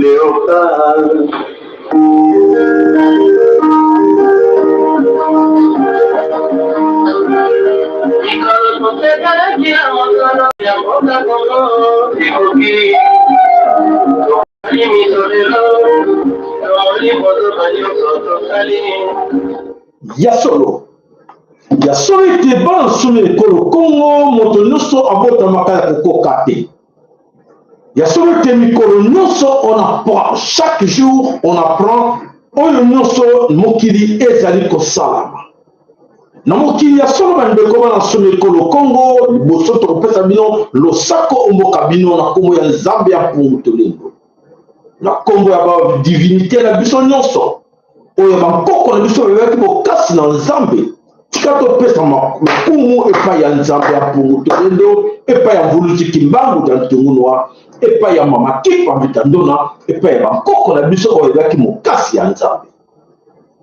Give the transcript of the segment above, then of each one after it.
Léopard. Mikolo tosekalaki na mokolo ya mboka Kongo ekoki tokali miso lelo tomoni bozoba nyonso tosali. Ya solo, ya solo ete bana nsomi ekolo Kongo, moto nyonso abotamaka ya kokoka te. Ya solo ete mikolo nyonso on apprend, chaque jour on apprend oyo nyonso mokili ezali kosalama. Na mokili ya solo, bandeko bana nsomi ekolo Kongo, liboso tokopesa bino losako omboka bino na nkombo ya Nzambe ya Mpungu Tolendo, na nkombo ya ba divinité na biso nyonso oyo bankoko na biso bayebaki bokasi na Nzambe. Tika topesa lokumu epai ya Nzambe ya Mpungu Tolendo, epai ya Mvuluzi Kimbangu ya Ntungunua, epai ya Mama Kimpa Vita Ndona, epai ya bankoko na biso oyo bayebaki mokasi ya Nzambe.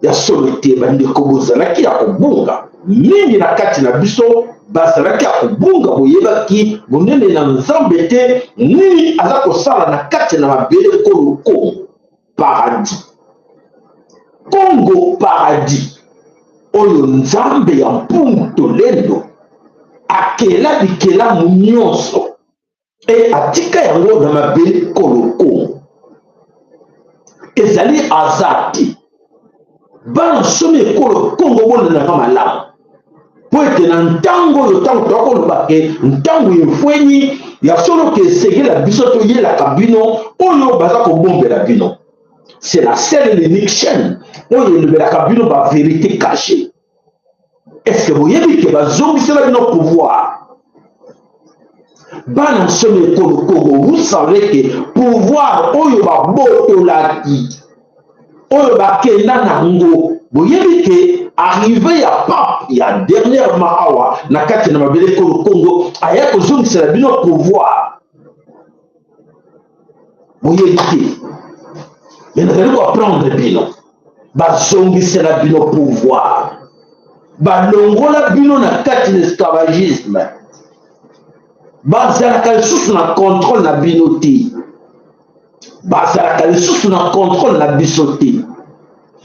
Ya solo te bandeko, bozalaki ya kobunga mingi na kati na biso, bazalaki ya kobunga, boyebaki monene na Nzambe te, nini aza kosala na kati na mabele kolo Kongo paradis. Kongo paradis oyo Nzambe ya Mpungu Tolendo akela bikelamu nyonso e atika yango na mabele kolo Kongo. Ezali hasard te. Bana nsomi ekolo Kongo, bolandaka malamu, mpo ete na ntango oyo, ntango tokoloba ke ntango efweni ya solo ke esengela biso toyelaka bino oyo baza kobombela bino. C'est la seule et l'unique chaîne oyo elobelaka bino ba vérité cachée. Est-ce que boyebi ke bazongisela bino pouvoir? Bana nsomi ekolo Kongo, vous savez que pouvoir oyo babotolaki, oyo bakenda nango, boyebi ke arrivé ya pape ya dernièrement awa na kati na mabele ekolo Kongo aya kozongisela bino pouvoir? Boyebi te, me nazali koapprendre bino, bazongisela bino pouvoir, balongola bino na kati na esclavagisme, bazalaka lisusu na contrôle na bino te, bazalaka lisusu na contrôle na biso te.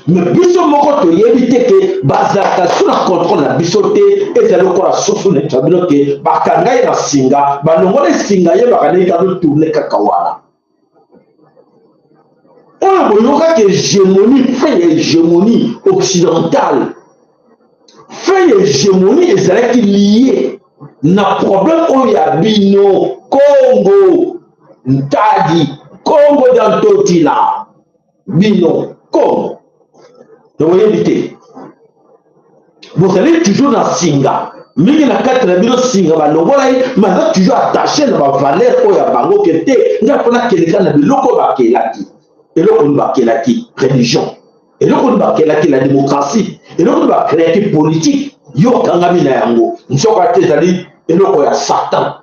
Me biso moko toyebi te ke bazalaka lisusu na contrôle na biso te. Ezali lokola soso neti na bino ke bakanga ye na singa, balongola esinga, yebaka ndenge azotourne kaka wana. Oyo boyokaki hégémonie, fin ya hégémonie occidentale, fin ya hégémonie ezalaki lié na problème oyo ya bino Kongo Ntadi, Kongo ya Ntotila, bino Kongo. Toboyebi te, bozali toujours na singa mingi na kati na bino, singa balongola ye, mais aza toujours attaché na bavaleur oyo ya bango ke te ngai mpo nakeleka na biloko oyo bakelaki. Eloko nini bakelaki? Religion. Eloko nini bakelaki? La démocratie. Eloko nini bakelaki? Politique. Yo okangami na yango, nzoka te ezali eloko ya Satan.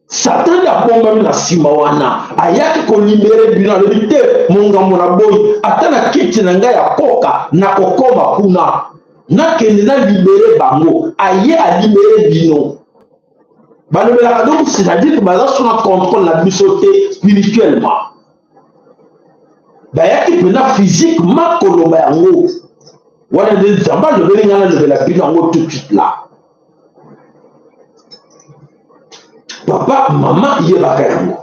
Satan nde abombami na nsima wana, ayaki kolibere bino, alobi te mongambo na boyi, ata na kiti na ngai ya koka nakokoma kuna, nakende na libere bango. Aye alibere bino, balobelaka. Donc c'est-à-dire que baza so na contrôle na biso te spirituellement, bayaki mpena physiquement koloba yango wana nde Nzambe alobeli ngai nalobela bino yango tout de suite là. Papa, mama, yebaka yango.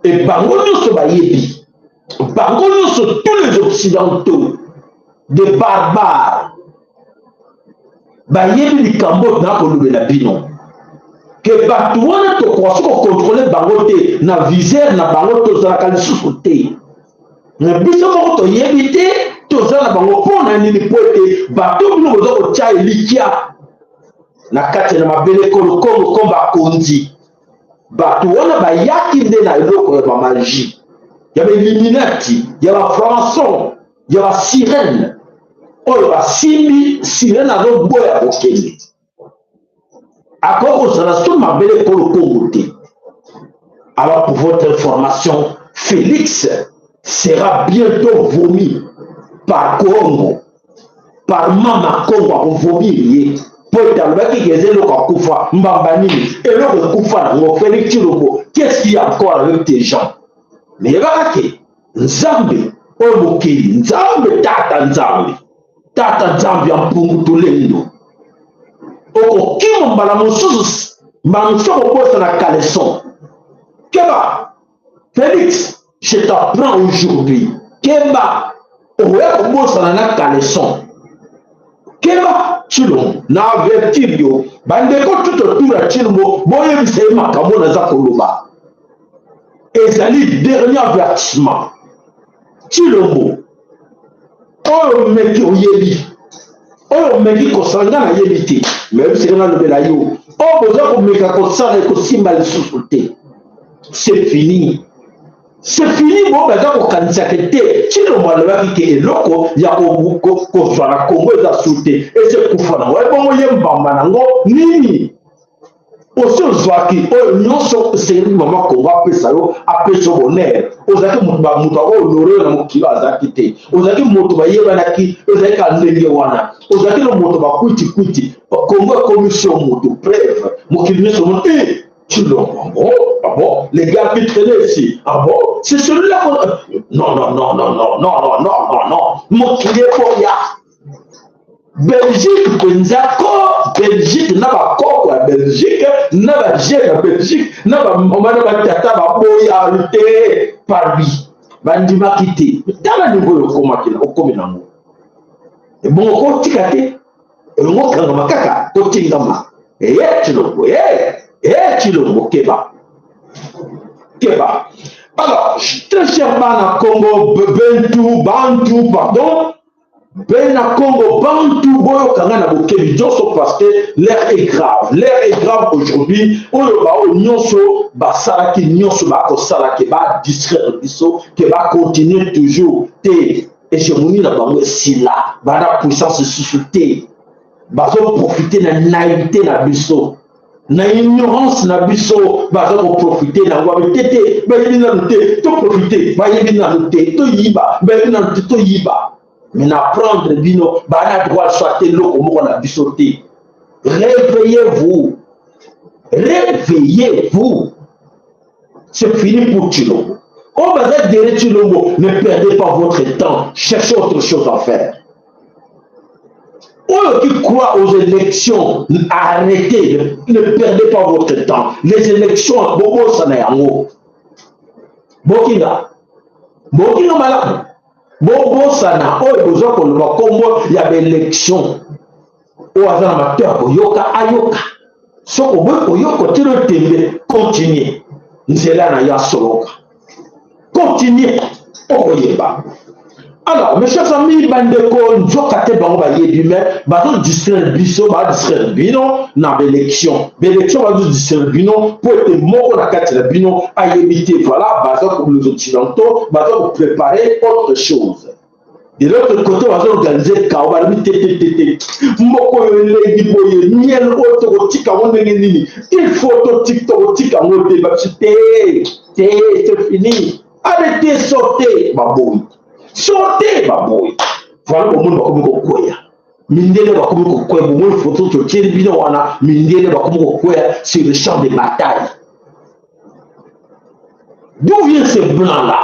E bango nyonso bayebi, bango nyonso, tous les Occidentaux des barbares bayebi likambo na kolobela bino ke bato wana tokoka soki kokontrole bango te na visere na bango, tozalaka lisusu te. Na biso moko toyebi te toza na bango mpo na nini, mpo ete bato bino boza kotya elikya na kati na mabele kolo Kongo ko bakonzi, bato wana bayaki nde na eloko ya bamagie, ya bailluminati, ya bafrançon, ya basirene oyo basimbi sirene azoboya kokende, akoki kozala so mabele ekolo Kongo te. Alors, pour votre information, Félix sera bientôt vomi par Congo, par Mama Congo. Akovomir ye mpo ete alobaki ke eza eloko akufa mbamba nini, eloko ekufa nango Félix Tshilombo. Qu'est-ce qu'il y a encore avec tes gens? Mais yebaka ke Nzambe oyo mokeli, Nzambe Tata Nzambe, Tata Nzambe ya mpungu tulendo, okokima mbala mosusu, mbala mosusu okobosana caleçon. Keba Felix, je t'apprends aujourd'hui, keba okoya kobosana na caleçon. Keba Tshilombo, na avertir yo bandeko tout autour ya Tshilombo, boyebisa ye makambo naza koloba. Ezali dernier avertissement. Tshilombo, oyo omeki oyebi, oyo omeki kosala nga nayebi te, mais oyebisaka nalobela yo, oyo boza komeka kosala ekosimba lisusu te. C'est fini. C'est fini. Bo baza kokanisaka te Tshilombo alobaki ke eloko ya kozwa na Congo eza su te, esi ekufa nango. Ebongo ye mbamba nango nini? Osi ozwaki oyo nyonso esengeli mama Kongo apesa yo, apesa yo bonheur. Ozalaki moto, moto akohonore yo na mokili azalaki te. Ozalaki moto bayebanaki, ozalaki kaka ndenge wana. Ozalaki na moto bakwitikwiti. Kongo ekomisi yo moto, preuve mokili nyonso omoni eh, Tshilombo, ah bon, ah bon, les gars qui traînaient ici, ah bon, c'est celui-là qu'on... Non, non, non, non, non, non, non, non, non, non, mokili ekoya. Belgique mpenza ko Belgique na bakoko ya Belgique na bajeune ya Belgique na bamama na batata baboya te par lui, bandimaki te. Tala niveau oyo okomaki okomi nango, ebongo kotika te, elongo okangama kaka kotingama. Eye Tshilombo, ye e Tshilombo, keba keba. Alors, très cher bana Congo, Bentu, Bantu, pardon, bena Congo Bantu, boyokanga na bokebi nyonso parce que l'heure est grave, l'heure est grave aujourd'hui. Oyo baoyo nyonso basalaki nyonso bakosala ke badistraire biso, ke bacontinue toujours te, hégémonie na bango esila, bana puissance lisusu te. Bazoprofite na naïveté na biso, na ignorance na biso, baza koprofite nango. Abe te te, bayebi nanu te, toprofite, bayebi nanu te, toyiba, bayebi nanu te, toyiba. Mais na prendre bino bana droit soit eloko moko na biso te. Réveillez-vous, réveillez-vous, c'est fini pour Tshilombo. Oyo baza derrière Tshilombo, ne perdez pas votre temps, cherchez autre chose à faire. Oyo qui croit aux élections, arrêtez, ne perdez pas votre temps. Les élections, bobosana yango. Bokinga bokinga malamu, bobosana oyo boza koloba nkombo ya baélection. Oyo aza na mato ya koyoka ayoka, soki oboyi koyoka, otili otembe, continue nzela na yo asoloka, continue okoyeba. Alors, mes chers amis, bandeko, nzoka te bango bayebi, mais bazodistraire biso, badistraire bino na baélection, baélection bazodistraire bino po ete moko na kati na bino ayebi te. Voilà, baza les Occidentaux baza kopréparer autre chose. De l'autre côté, bazoorganize kao, balobi te te te te, moko oyo elengi boye, miel oyo tokotika yango ndenge nini? Il faut tokotika yango te. Babisi te te, c'est fini, arrêtez, sortez. Baboyi, sortez, baboyi. Voilà, bomoni bakomi kokweya, mindele bakomi kokweya. Bomoni foto totieli bino wana, mindele bakomi kokweya sur le champ de bataille. D'où vient ce blanc là?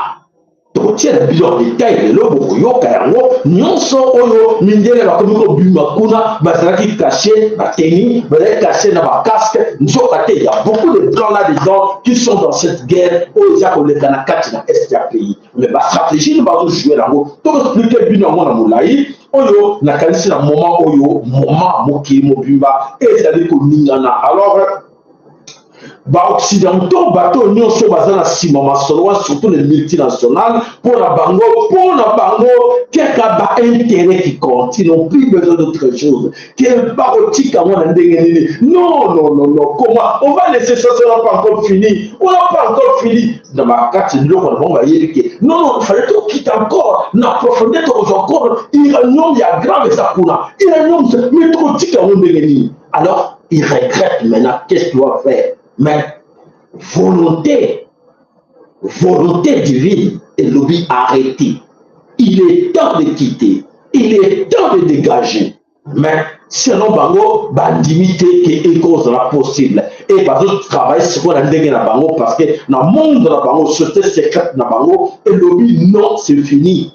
Tokotiela bino en détail lelo, bokoyoka yango nyonso. Oyo mindele bakomi kobima kuna, bazalaki caché, bateni bazalaki caché na bacasque, nzoka te ya beaucoup de blancs là dedans qui sont dans cette guerre oyo eza koleka na kati na est ya pays. Mais bastratégie nini bazojouer yango, tokoexpliquer bino yango na molai. Oyo nakanisi na moment oyo, moment mokili mobimba ezali koningana. Alors, baoccidentaux, bato nyonso baza na nsima masolo wana, surtout les multinationales, mpo na bango kaka baintérêt qui compte. Ils n'ont plus besoin d'autre chose ke bakotika yango na ndenge nini. Non, non, non, non, comment on va laisser ça? Ça n'a pas encore fini, on n'a pas encore fini. Na bakati biloko na bango, bayebi ke non, non, fallait tokita encore na profondeur, tokozwa encore uranium ya grave eza kuna, uranium, mais tokotika yango ndenge nini? Alors il regrette maintenant, qu'est-ce qu'il doit faire? Mais volonté, volonté divine elobi arrêter, il est temps de quitter, il est temps de dégager. Mais selon bango, bandimi te ke ekozala possible. E bazotravaille sikoyo na ndenge na bango, parce que na monde na bango, société secrète na bango elobi non, c'est fini.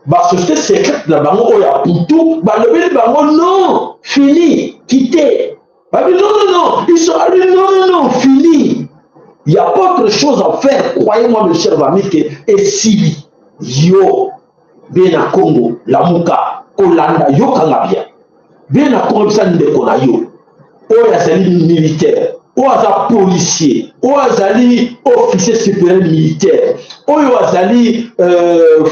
Basociété secrète na bango oyo ya putu balobeli bango non, fini, quitte. Babi non, non, non, ils sont allés, non, non, non, fini. Il y a pas autre chose à faire, croyez-moi, mes chers amis, que esili. Yo bena Congo, lamuka, kolanda, yokanga bien. Bena Congo, bisa ndeko na yo oyo azali militaire, oyo aza policier, oyo azali officier supérieur militaire, oyo azali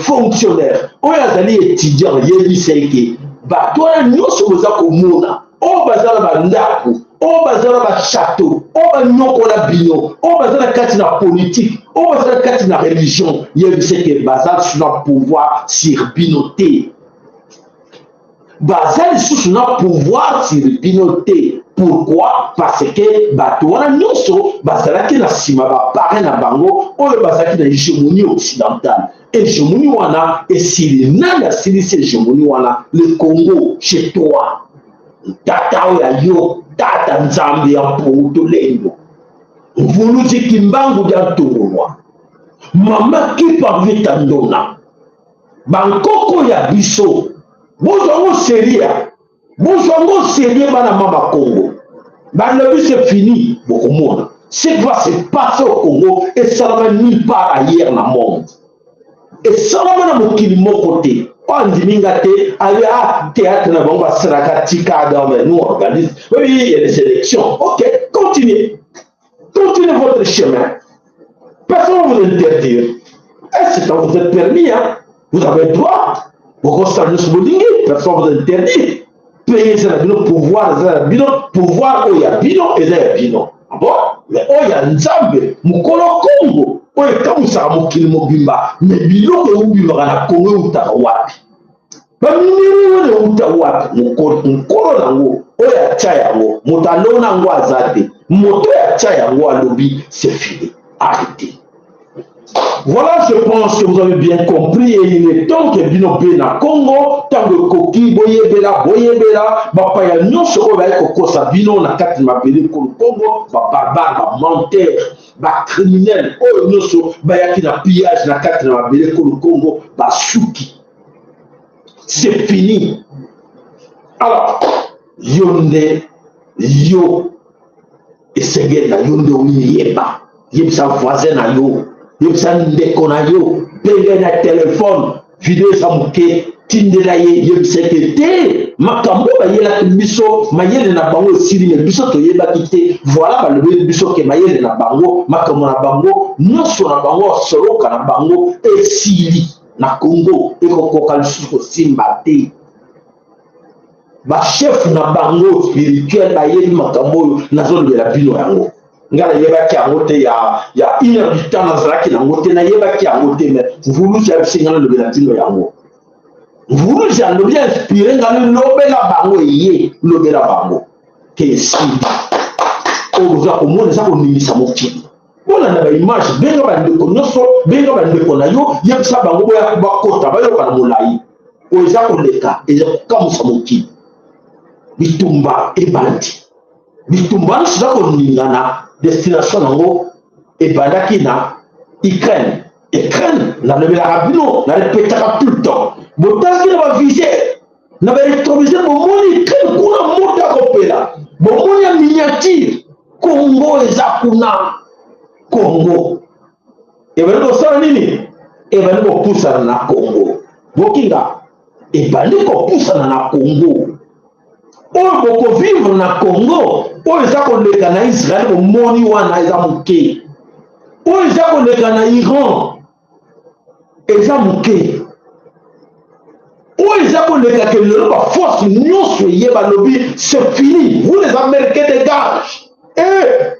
fonctionnaire, oyo azali étudiant, yebisa eke bato wana nyonso boza komona, oyo baza na bandako, oyo baza na bachateau, oyo banyokola bino, oyo baza na kati na politique, oyo baza na kati na religion, yebisa eke baza lisusu na pouvoir sur bino te. Baza lisusu na pouvoir sur bino te. Pourquoi? Parce que bato wana nyonso bazalaki na nsima baparrain na bango oyo bazalaki na hégémonie occidentale. Hégémonie wana esili. Nani asilisi hégémonie wana? Le Congo chez toi, tata oyo ya yo, tata Nzambe ya mpongu tolendo, Mvuluzi Kimbangu dia Ntungulwa, mama Kipa Ndona, bankoko ya biso. Bozwa yango sérieux, bozwa yango sérieux, bana mama Congo. Balobi c'est fini. Bokomona ce qui va se passer au Congo, esalama nulle part ailleurs na monde, esalama na mokili moko te. Oyo andimi nga te, abi a théâtre na bango basalaka, tika. Mais nous, on organise, oui, il y a des élections, ok, continuez, continuez votre chemin, personne ne vous interdire. Et c'est vous êtes permis, hein, vous avez droit, bokosala nyonso bolingi, personne vous interdit. Pays eza na bino, pouvoir eza na bino, pouvoir oyo ya bino eza ya bino. Bon, mais oyo ya Nzambe mokolo Kongo oyo ekamwisaka mokili mobimba, mais biloko eubimaka na Kongo eutaka wapi? Baminerais wana euta wapi? Mokolo nango oyo atya yango, moto alona yango aza te. Moto oyo atya yango alobi c'est fini, arrêtez. Voilà, je pense que vous avez bien compris et il est temps que bino mpe na Congo, ntango ekoki, boyebela, boyebela bapaya nyonso oyo baye kokosa bino na kati na mabele kolo Congo, babarbare, bamenteurs, bacriminels oyo nyonso bayaki na pillage na kati na mabele kolo Congo, basuki, c'est fini. Alors yo nde yo esengeli na yo nde oyeba, yebisa voisin na yo, yebisa ndeko na yo, benge na telefone, video eza moke, tindela ye, yebisa ete te, makambo bayelaki biso, mayele na bango esili, mais biso toyebaki te. Voilà, balobeli biso ke mayele na bango, makambo na bango nyonso na bango, soloka na bango esili na Congo, ekokoka lisusu kosimba te. Bachef na bango spirituel bayebi makambo oyo nazolobela bino yango. Ngai nayebaki yango te. Ya une heure du temps nazalaki nango te, nayebaki yango te, mais Mvuluzi ayebisi ngai nalobela bino yango. Mvuluzi alobi, inspiré ngai, lobela bango, eye lobela bango ke esili. Oyo boza komona eza koningisa mokili. Bolanda baimage, benga bandeko nyonso, benga bandeko na yo, yebisa bango boya bakota, bayoka na molai. Oyo eza koleka eza kokamwisa mokili. Bitumba ebandi, bitumba nyonso eza koningana. Destination yango ebandaki na Ukraine. Ukraine, nalobelaka bino, narepetaka tout le temps, botalaki na baviseur, na barétroviseur, bomoni Ukraine kuna moto akopela, bomoni ya miniature Congo eza kuna. Congo ebandi kosala nini? Ebandi kopusana na Congo. Bokinga ebandi kopusana na Congo. Oyo bokovivre na Congo, oyo eza koleka na Israel, bomoni wana eza moke. Oyo eza koleka na Iran eza moke. Oyo eza koleka ke lelo baforce nyonso eye, balobi c'est fini, vous les Américains, dégage. Eh,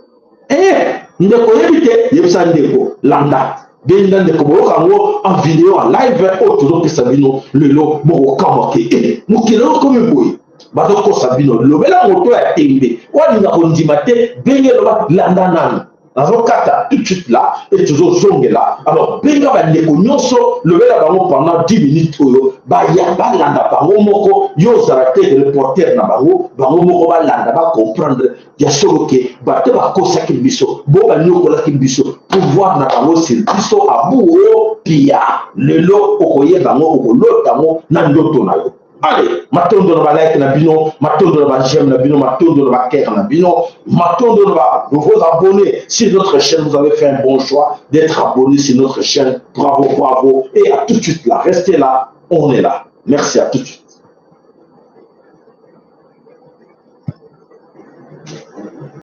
eh, ndeko oyebi te, yebisa ndeko, landa, benda ndeko, boyoka yango en video, en live oyo tozopesa bino lelo. Bokokamwa ke e mokili oyo komi boye, bazokosa bino. Lobela moto ya tembe oyo alinga kondima te, benge, loba, landa nanu. Nazokata tout de suite là et tozozongela. Alors benga bandeko nyonso, lobela bango pendant 10 minutes oyo baya balanda bango moko. Yo ozala te reporter na bango, bango moko balanda, bacomprendre ya solo ke bato bakosaki biso, bo banyokolaki biso, pouvoir na bango sur biso abuo pia. Lelo okoyeba yango, okolota yango na ndoto na yo. Allez, matondo na balike na bino, matondo na baj'aime na bino, matondo na bacœur na bino, matondo na ba nouveaux abonnés sur notre chaîne. Vous avez fait un bon choix d'être abonné sur notre chaîne. Bravo, bravo, et à tout de suite là. Restez là, on est là. Merci, à tout de suite.